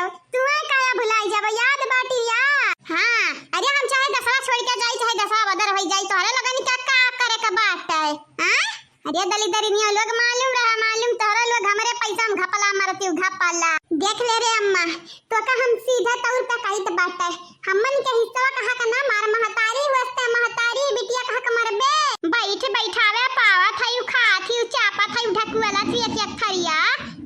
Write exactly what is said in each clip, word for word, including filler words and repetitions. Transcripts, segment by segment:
तुहैं काहे भुलाई जाबे, याद बाटी या? हाँ, अरे हम चाहे दसवा छोड़ के जाई, चाहे दसवा बदर होई जाई, तोहरे लोगन का का करे के बाटे, हाँ? अरे दलिदरिनिया लोग, मालूम रहा, मालूम तोहरे लोग हमरे पैसा में घपला मारती हो, घपला। देख ले रे अम्मा, तोका हम सीधा तौर पे कहित बाटे, हमन के हिस्सा कहा का ना मार, महतारी वास्ते महतारी बिटिया कहा का मरबे। बैठ बैठावे पावत है, उ खात ही, उ चापत है, उ ढकुअलत ही एक एक थरिया,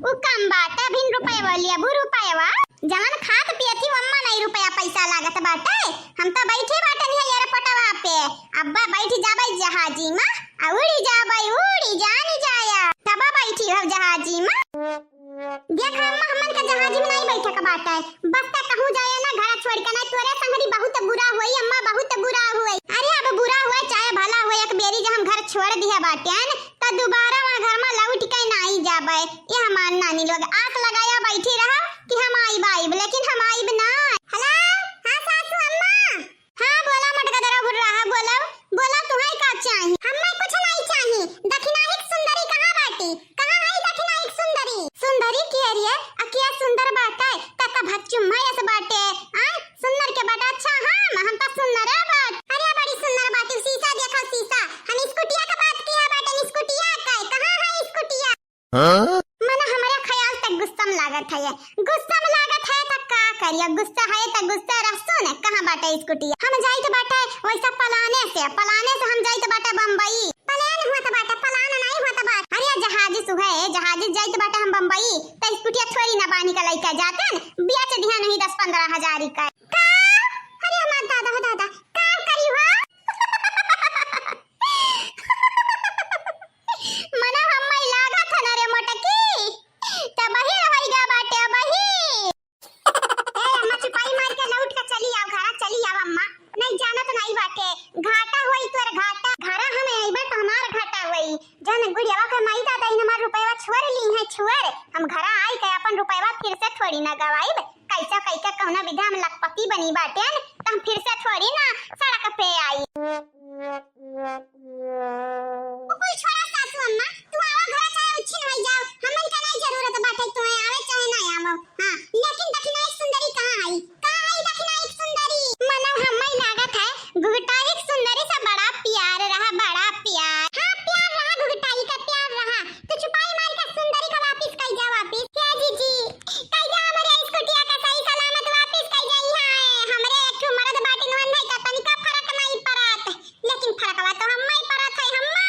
उ कम बाटे, अभिन रुपयवा लिया, बू रुपयवा। जवन खात पियत ही, वम्मा नहीं रुपया पैसा लागत बाटे। हम तो बैठे बाटे नहीं एयरपोर्टवा पे। अब्बा बैठ जाबे जहाजी में, आ उड़ी जाबे, उड़ी जानी जाया। तब बैठी हो जहाजी में। देख अम्मा, हमन के जहाजी में नहीं बैठे के बाटे। बस त कहूँ जाए ना, घर छोड़ के ना, तोरे संगरी बहुत बुरा हुई अम्मा, बहुत बुरा हुई। अरे अब बुरा हुई चाहे भला हुई, एक बेरी जब हम घर छोड़ दिया बाटे न, त दोबारा वहाँ घर में लौट के नहीं जाबे। ये हमार नानी लोग आस लगाया बैठी रहा कि हम आइब आइब, लेकिन हम आइब ना। हेलो, हाँ सासू अम्मा। हाँ बोला मोटका दरा बुर्रा, हाँ बोला, बोला तुहैं का चाही? हमें कुछ नहीं चाही। दखिनाहिक सुंदरी कहाँ बाटी? कहाँ है दखिनाहिक सुंदरी? सुंदरी के अरिये अकिया सुंदर बाटे, तका भच्चुम्मा यस बाटे। आय सुंदर के बाटे, अच्छा हाँ, हम तो सुंदर है बाट। अरे बड़ी सुंदर बाटी, शीशा देखो शीशा। हम स्कूटिया का बात किया बाटे, स्कूटिया का, कहाँ है स्कूटिया? हाँ? मना हमारे ख्याल तक गुस्सा में लागत है, गुस्सा में लागत है त का करिया, गुस्सा है त गुस्सा रहसु न, कहाँ बाटे स्कूटी? हम जाइत बाटे वैसा पलाने से, पलाने से हम जाइत बाटे बम्बई। पलान हुआ त बाटे, पलान नहीं हुआ त बाटे। अरे जहाजी सुहे, जहाजी जाइत बाटे हम बम्बई, त स्कूटिया थोड़ी ना बानी का लइका जाते न, बेच दिहा नहीं दस पन्द्रह हजार का। का? अरे हमार दादा हो दादा, का करी हो? मना हम्मै लागत है ना रे मोटकी, तबही होइगा बाटे अबही। ए अम्मा, चुपाई मार के लौट के चली आव, घरा चली आव अम्मा, नहीं जानत नहीं बाटे, घाटा होई तोर घाटा, घरा हम अइबे त हमार घाटा होई। जन गुड़ियावा के माई दादा इन हमार रुपयवा छुअर ली है छुअर, हम घरा आई के अपन रुपयवा फिर से थोड़ी ना गवाइब, कैसा कैके कौनो विधा हम लखपति बनी बाटेन, त हम फिर से थोड़ी ना सड़क पे आई। कुल छोड़ा सासू अम्मा, तू आवा घरा चाहे उच्छिन होई जाओ, हमन का नहीं जरूरत बाटे तू आवे चाहे ना आवो। हाँ, लेकिन दखिनाहिक सुंदरी कहाँ आई? कहाँ आई दखिनाहिक सुंदरी? मनो हम्मै लागत है, घुघटाहिक सुंदरी से बड़ा प्यार रहा, बड़ा प्यार। हाँ, प्यार रहा, घुघटाही का प्यार रहा। तू चुपाई मार के सुंदरी का वापिस कई जा वापिस। हे जीजी, कई जा हमरे स्कूटिया का सही सलामत वापिस कई जा। यहाँ है, हमरे एक ठो मरद बाटिन वन है का तनिका फरक नहीं पड़त। लेकिन फरकवा तो हम्मै परत है, हम्मा।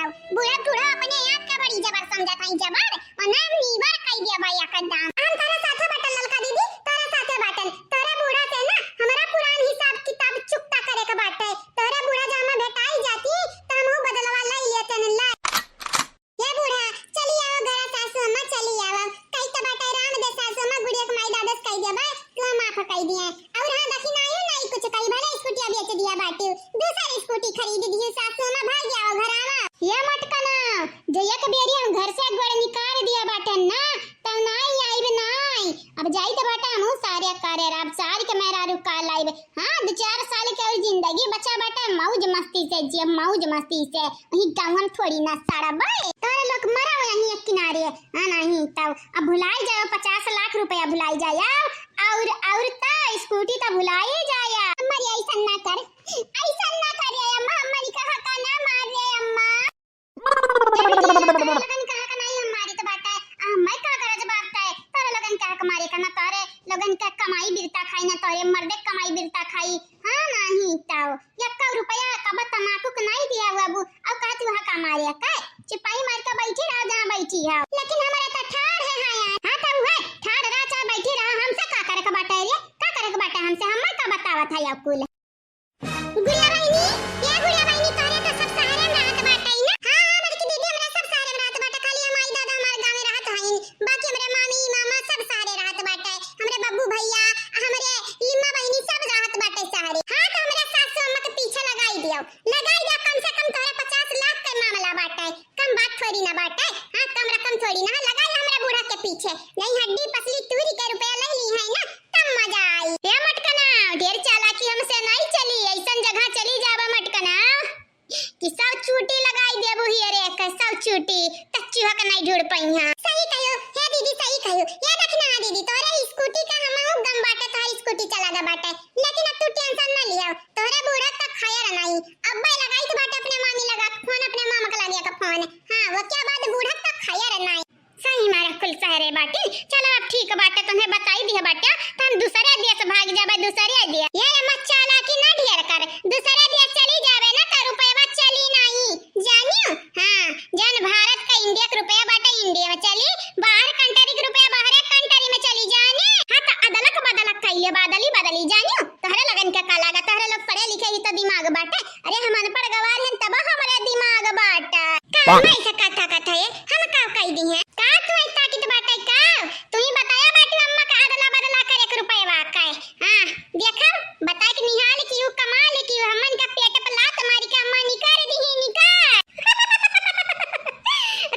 बूढ़ा, बूढ़ा अपने आप के बड़ी जबर समझत हई, जबर, और नाम नीबर कई दिया भाई एकदम। हम तोरे साथे बाटन ललका दीदी, तोरे साथे बाटन। तोरे बूढ़ा से ना हमरा पुरान हिसाब किताब चुकता करे के बाटे। तोरे बूढ़ा जहाँ भेटाई जाती, त हमहू बदलवा लई लेतन ला। ए बूढ़ा, चली आवा घरा सासू अम्मा, चली आवा। कही त बाटे राम दे सासू अम्मा, गुड़िया के माई दादा से कही देबे, तू माफ कही दिए। और हाँ, दखिनायो नाई कुछ कही, भले स्कूटिया बेच दिया बाटी, दूसर स्कूटी खरीद दिए सासू अम्मा, भाग आवा घर आवा। ए मटकना, जे एक बेरी हम घर से गोड़ निकाल दिया बाटे ना, त नाई आइब नाई। अब जाई त बाटे हमहू सारे करे, अब सारी के मेहरारू काल आइब। हाँ, दो चार साल के और जिंदगी बचा बाटे, मौज मस्ती से जियब, मौज मस्ती से। वही गाँव में थोड़ी ना सड़ब। तोरे लोग मरा यहीं एक किनारे। हाँ, नहीं तब अब भुलाई जाए, पचास लाख रुपया भुलाई जाए, और, और त स्कूटी त भुलाई जाए। अम्मा रे, ऐसन ना कर, ऐसन ना कर रे अम्मा, अम्मा रे, कहा का ना मार रे अम्मा। ए दीदी, तोरे लोगन कहा का नहीं हम मारी त बाटे, आ, मैं का गरज बाटे, तोरे लोगन कहा का मारे का ना, तोरे लोगन का कमाई बिरता खाई ना, तोरे मर्दे कमाई बिरता खाई। हाँ, नहीं तो यक्का रुपया कब तमाकू के नहीं दिया हुआ बू, और कहा तू हा का मारे का? चिपाई मार के बैठी रहो जहाँ बैठी हो। लेकिन हमारे तो ठाड़ है, हाँ यार। हाँ, तब है, ठाड़ रहा चाहे बैठी रहा, हमसे का करे के बाटे रे? का करे के बाटे हमसे? हमें का बतावत है या कुल? गुड़िया बहिनी, ए गुड़िया बहिनी, तोहरे तो सब शहरे में रहत बाटे ना? हाँ, हाँ, बड़की दीदी, हमरा सब शहरे में रहत बाटे, खाली हम आई दादा हमारे गाँव में रहत हईन, बाकी हमरे मामी, मामा सब शहरे रहत बाटे, हमरे बब्बू भैया, हमरे लिम्मा बहिनी सब रहत बाटे शहरे। हाँ, तो हमरे सासू अम्मा के पीछे लगाई दियो, लगाई दियो, कम से कम तोहरे पचास लाख के मामला बाटे, कम बात थोड़ी ना बाटे। हाँ, कम रकम थोड़ी ना, लगाई हमरे बूढ़ा के पीछे, यही हड्डी पसली तूरी के रुपया ले ली है ना, तब मजा आई। ए मटकना, ढेर चालाकी हमसे नहीं चली, ऐसन जगह चली जाबा मटकना कि सब चूटी लगाई देबू हियरे के, सब चूटी, त चूहा के नहीं ढूंढ पइहा। सही कहियो, हे दीदी, सही कहियो। ये देखी ना दीदी, तोरे स्कूटी का हमहू गम बाटे, तोहर स्कूटी चला गा बाटे, लेकिन अब तू टेंशन ना लियो, तोहरे बूढ़ा तक खैर नहीं। अब्बे लगाई तो बाटे अपने मामी लगा के फोन, अपने मामा के लगे का फोन। हाँ, वो क्या बात, बूढ़ा तक खैर नहीं। सही मारा कुल सहरे बाटी। चलो अब ठीक बाटे, तुम्हें बताई दिया बाटे, त हम दूसरे देश भाग जाबे, दूसरे देश। ये अम्मा चालाकी ना ढेर कर, दूसरे देश चली जाबे ना त रुपयवा चली नाई, जानियो? हाँ, जन भारत का इंडिया के रुपया बाटे इंडिया में चली, बाहर कंट्री के रुपया बाहरे कंट्री में चली, जानी? हाँ, त अदलक बदलक कइले, बदली बदली, जानियो? तोहरे लगन के का लागा, तोहरे लोग पढ़े लिखे ही त दिमाग बाटे, अरे हम अनपढ़ गवार हन तब हमरे दिमाग बाटे। का हम ऐसे कथा कथा है, हम का कह दी है? का तू ऐसा ताकित बाटे का? तू ही बताया बाटे अम्मा का अदला बदला करे के रुपयवा का है। हाँ, देखा, बता के निहाल की यू कमाल की यू हमन का पेट पर लात मारी के अम्मा निकाल दी है, निकाल।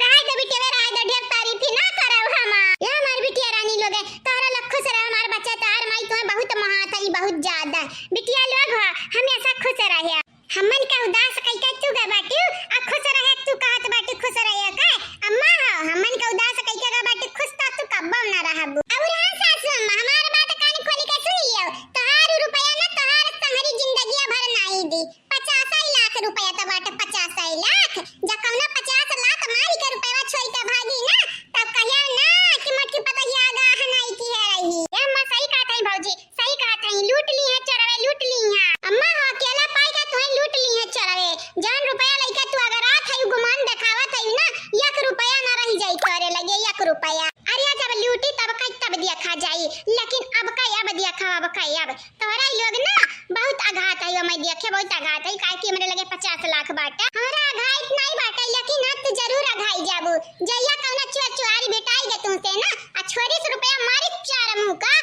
रहाय दे बिटिया, रहाय दे, ढेर तारीफ ही ना करब हम। ये हमार बिटिया रानी लोग है, तोहरा लोग खुश रहे, हमार बच्चा, तोहार माई तुम्हें बहुत महात है, बहुत ज्यादा। बिटिया लोग हो, हमेशा खुश रहे। हमन का उदास कइके तू गा बाटू, आ खुश रहे तू कहत बाटू खुश रहे का? अम्मा हो, हमन का उदास कइके गा बाटू, खुश त तू कब्बो ना रहबू। और हाँ सासू अम्मा, हमार बात कान खोल के सुन लियो, तोहार रुपया ना तोहार संगरी जिंदगिया भर नाई दी। पचासई लाख रुपया त बाटे, पचासई लाख। जब कौनो पचास लाख मारी के रुपया छोड़ के भागी ना, तब कहिया ना कि मटकी पतहिया गा हनाई की है रही। ए अम्मा सही कहत हई भौजी, सही कहत हई, लूट ली है चोरवे, लूट ली है। अम्मा हो अकेला पाई के तुहे लूट ली है चोरवे। जौन रुपया लइके तू अगर रात है गुमान देखावत है ना, एक रुपया ना रह जाई तोरे लगे, एक रुपया। अरे जब लूटी तब कई तब देखा जाई, लेकिन अब कई अब देखा, अब कई अब। तोहरा ई लोग ना बहुत अघात है, मैं देखे बहुत अघात है, काहे कि हमरे लगे पचास लाख बाटे। हमरा अघात नहीं बाटे, लेकिन अब तू जरूर अघाई जाबू। जइया कौनो चुआ चुआरी भेटाई गे तुमसे ना, आ छोरी से रुपया मारी चार मुँह का।